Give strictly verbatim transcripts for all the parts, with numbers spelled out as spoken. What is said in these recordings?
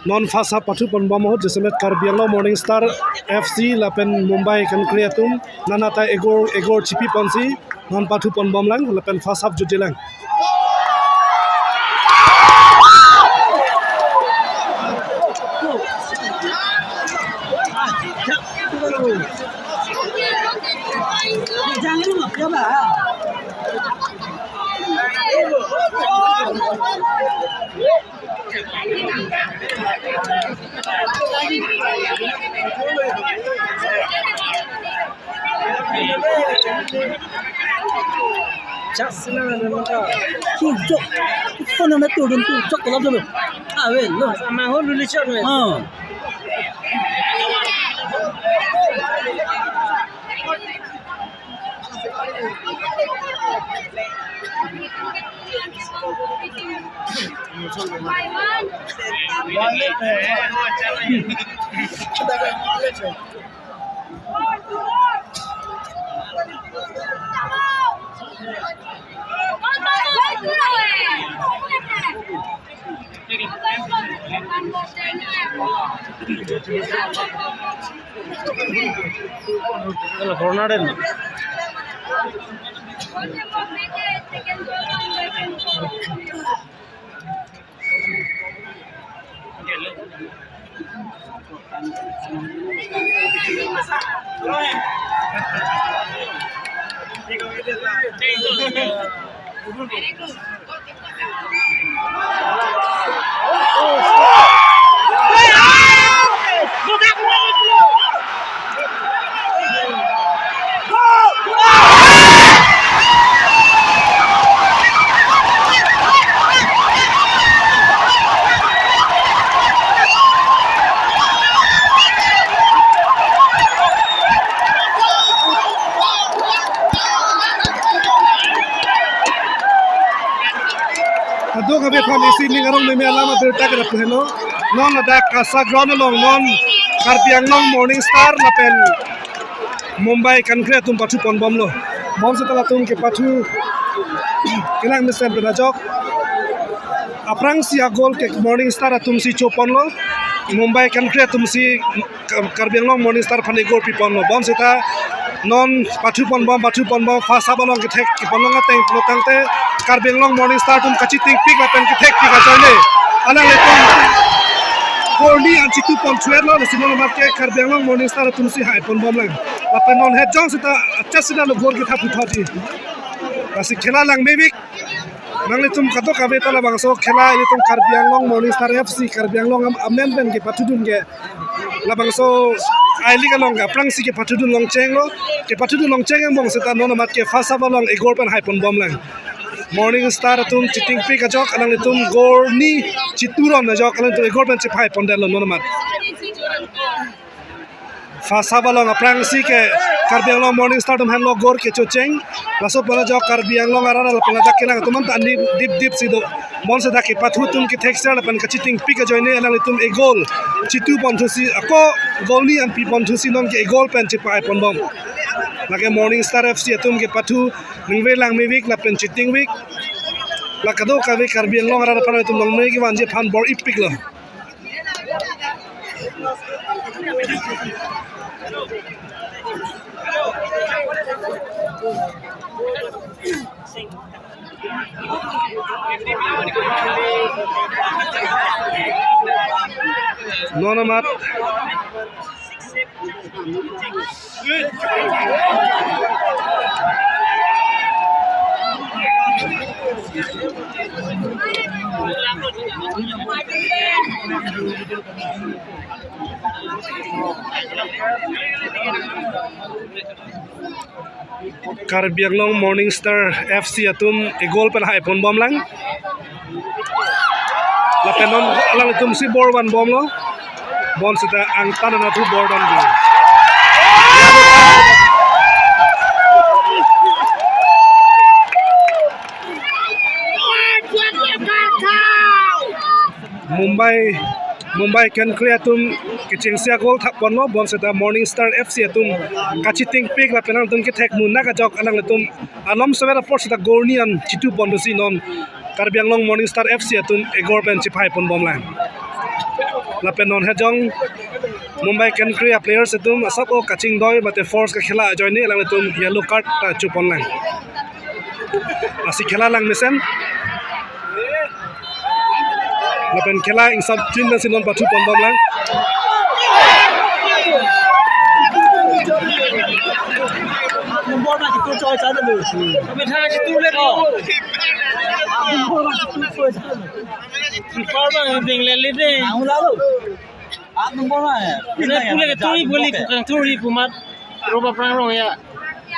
Non first half pathu ponbom ahut jasemet Karbi Anglong Morning Star F C lapen Mumbai Concrete atum nana ta egor egor chipi ponsi non pathu ponbom lang lapen first half jutji lang. Chak sina na mata. Ki jok. Phone na tu dun tu chok la dun. Awe lo. Sama ho luli chok me. Ah. Corner din. Kadokave aphan isi ning arong meme alam abirta kerap heno. Non ladak KASA ground along non Karbi Anglong Morning Star lapen Mumbai Concrete atum pathu ponbomlo. Bonseta latum kepathu kelang mesen pen ajok. Aphrangsi a-goal ke Morning Star atumsi choponlo. Mumbai Concrete atumsi Kar-, Karbi Anglong Morning Star aphan egor piponlo. Bonseta non pathu ponbom, pathu ponbom, first half along kethek kepon long ateng pulo tangte Karbi Anglong Morning Star atum kachitingpik lapen kethekpik ajoine alanglitum goal ni an chitu pon thuetlo, lasi non amat ke Karbi Anglong Morning Star atumsi hai ponbom lang. Lapen non het jong seta acheseta lo goal ketha puthot di. Lasi khela lang mevik. Nanglitum kadokave ta labangso khela ilitum Karbi Anglong Morning Star F C Karbi Anglong am-, amen pen kepathudun ke labangso I-League along ke aphrangsi kepathudun longchenglo. Kepathudun longcheng angbong seta non amat ke first half along egor pen hai ponbom lang. Morning Star atum chitingpik ajok alanglitum goal ni chituron ajok alanglitum egor pen chipai pondetlo non amat. First half along aphrangsi ke Karbi Anglong Morning Star atum henlo goal kechocheng. Laso pen ajok Karbi Anglong arat lapen ladak kelang atum anta ani dip dipsi do. Bonseta kepathu atum kethekser lapen kachitingpik ajoine alanglitum egol chitu ponthusi ako goal ni an pi ponthusi non ke egol pen chipai ponbom. Lake Morning Star F C atum kepathu ningve lang mevik lapen chitingvik. La kadokave Karbi Anglong arat aphan atum long me kevanji aphan bor-ipiklo. Non amat Karbi Anglong Morning Star F C atum egol pen hai ponbom lang. Lapen non alanglitumsi bor vanbomlo. Bonseta angtan anatthu bor vanji. Mumbai Mumbai Concrete atum kechengsi a-goal thap ponlo, bonseta Morning Star F C atum kachitingpik lapen alangtum kethek munak ajok alangtum alom sever apor seta goal ni an chitu pon pusi non Karbi Anglong Morning Star F C atum egor pen chiphai pon bomlang. Lapen non hejong Mumbai Concrete a-players atum asap o kachingdoi mate force kakhela ajoine alangtum yellow card ta chu ponlang. Lasi khela lang mesen. Lapen khela ingsapchin pensi non pathu pon bomlang. Number one, yang tinggal ini. Aat number one ya. Ini pule ke turi beli, bukan turi, pumat roba prang rong ya.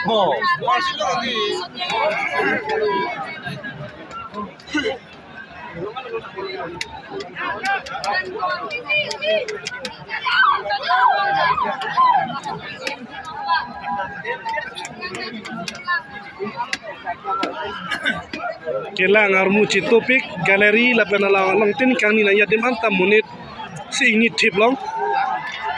Oh. Kelang armu chitupik, gallery lapen along along tin kangni nangji adim anta monit si ingni thip long.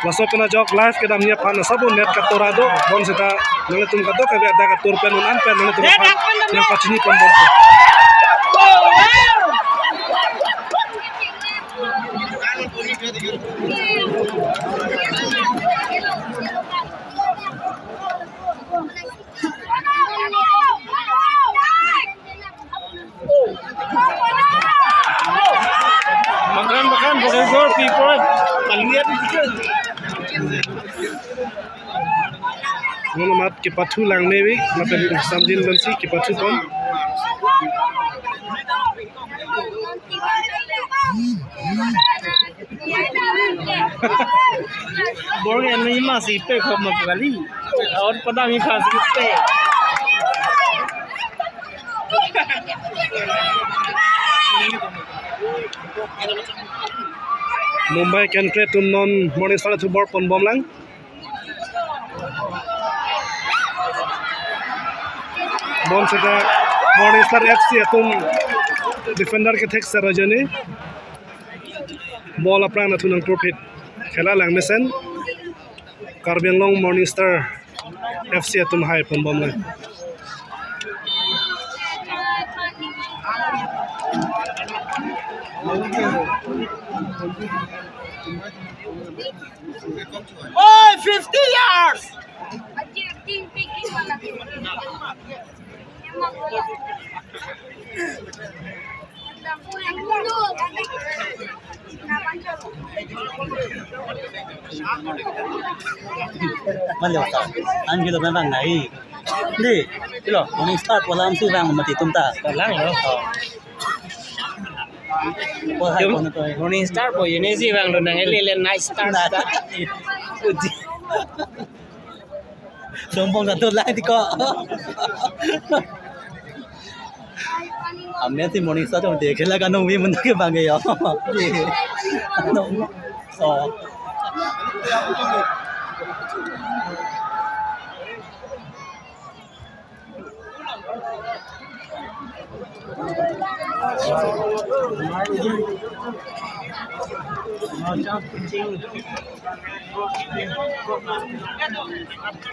Laso pen ajok live kedamji aphan asap o net katora do, bonseta nanglitum kadokave adak atur pen un-an pen nanglitum aphan nangpachini pon bompo. Makan, makan, pakai gol, people. Kalian itu. Mono mat kepathu lang mewi, lapen samjin pensi kepathu pon. Bor ke ani masi pe khop ma kali. Aur pada mi khas kitte. Mumbai Concrete atum non Morning Star atum bor pon bomlang. Bonseta Morning Star F C atum defender kethek sar ajoine ball aphrang nathu nangpurphit. Khela lang mesen. Karbi Anglong Morning Star F C atum hai pon bomlang. Oi, fifty yards! Mali ka, an kilo kan bang nai. Di, kilo, Morning Star pu alam si bang mati tum ta. Palang lo. Oh. Pu hai pu na to. Morning Star pu ini si bang lo nang ele le night star. Night star. Uji. Sompong satu lang di ko. Amne si Morning Star chong de khela kanong vi mun ke bang yo. Oh.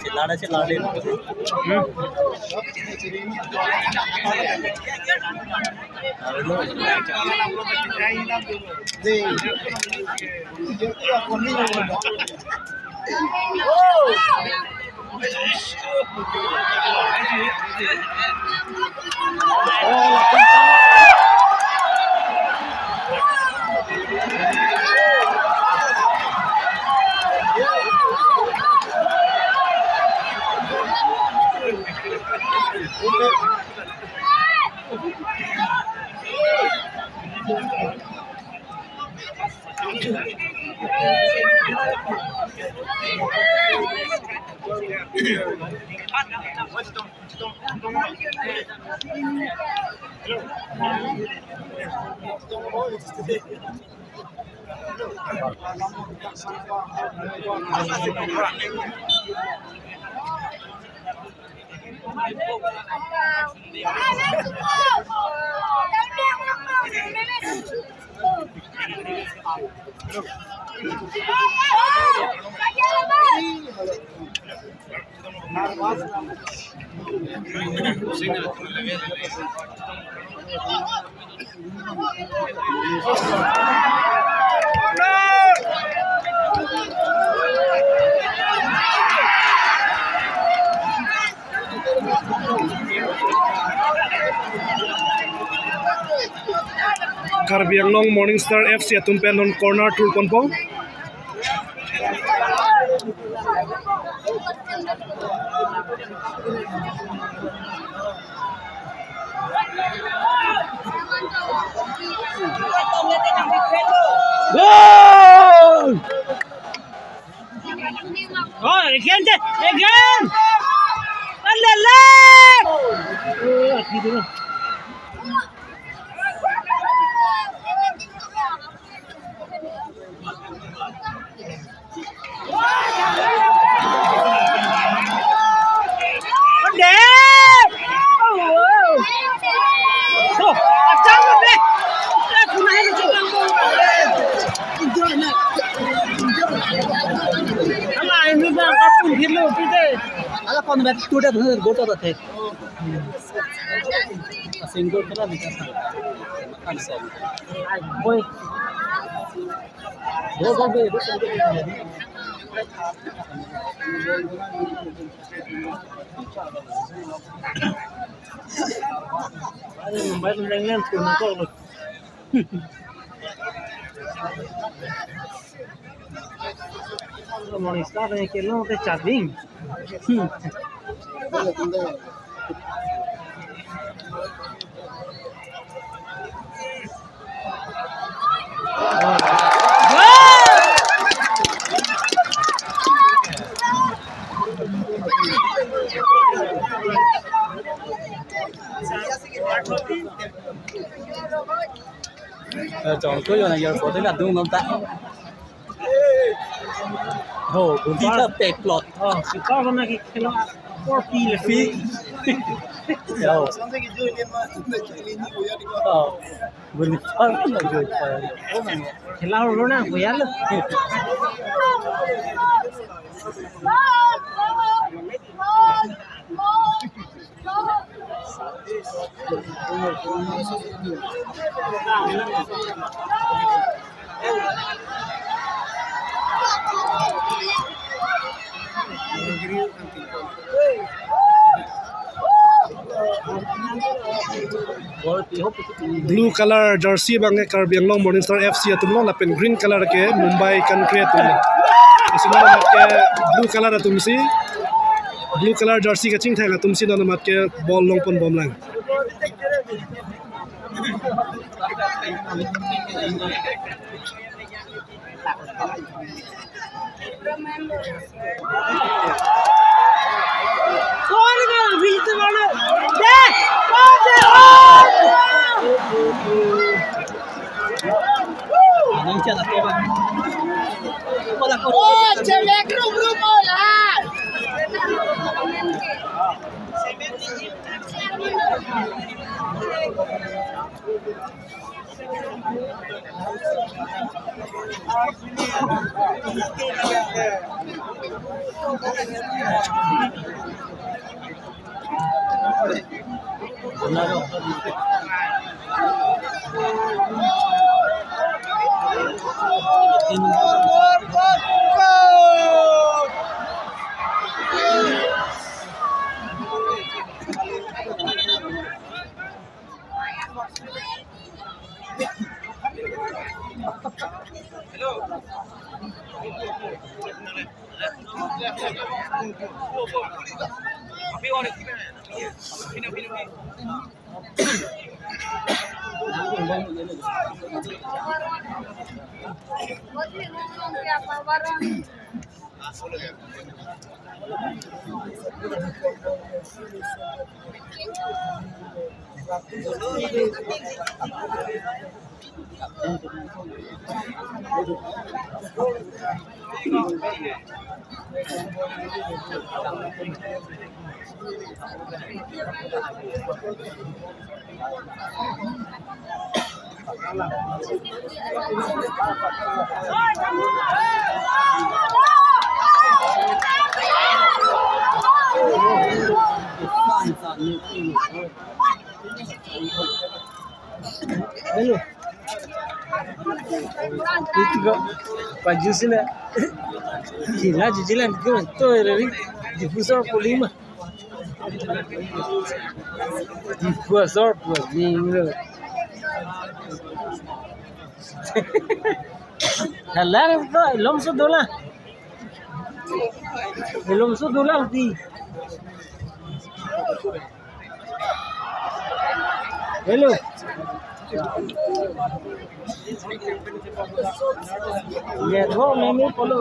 Chilada, chilada. Hmm? Karbi Anglong Morning Star F C atum pen non corner thurponpo. Goal! Oh, again, again! Alala! Oh, athi dulu. Ala kon bet tu det goto ta the. Single pala ni kan. Kan sa. Boy. Go, go, go, go. Mumbai tu leng leng tu nangkok lo. Morning Star ni kelo te charging. Hmm. Eh, chong ko yo na yor ko te na dung nom ta. Ho, gunti ta pek plot. Oh, si pa ko na ki khelo por pi le. Pi. Yo. Oh, gunti pa ko na jo pa. Khela ho na ko ya lo. Blue color jersey abang ke Karbi Anglong Morning Star F C atum lo, lapen green color ke Mumbai Country atum lo. Lasi non amat ke blue color atum si, blue color jersey kachingthang atum si non amat ke ball longponbomlang. Hello. Itu ko pajusi na. Jila jujilan ko to eri. Diphu asor pu lima. Diphu asor pu lima. Halang ko lomso dolang. Lomso dolang ti. Hello. Network meme polo.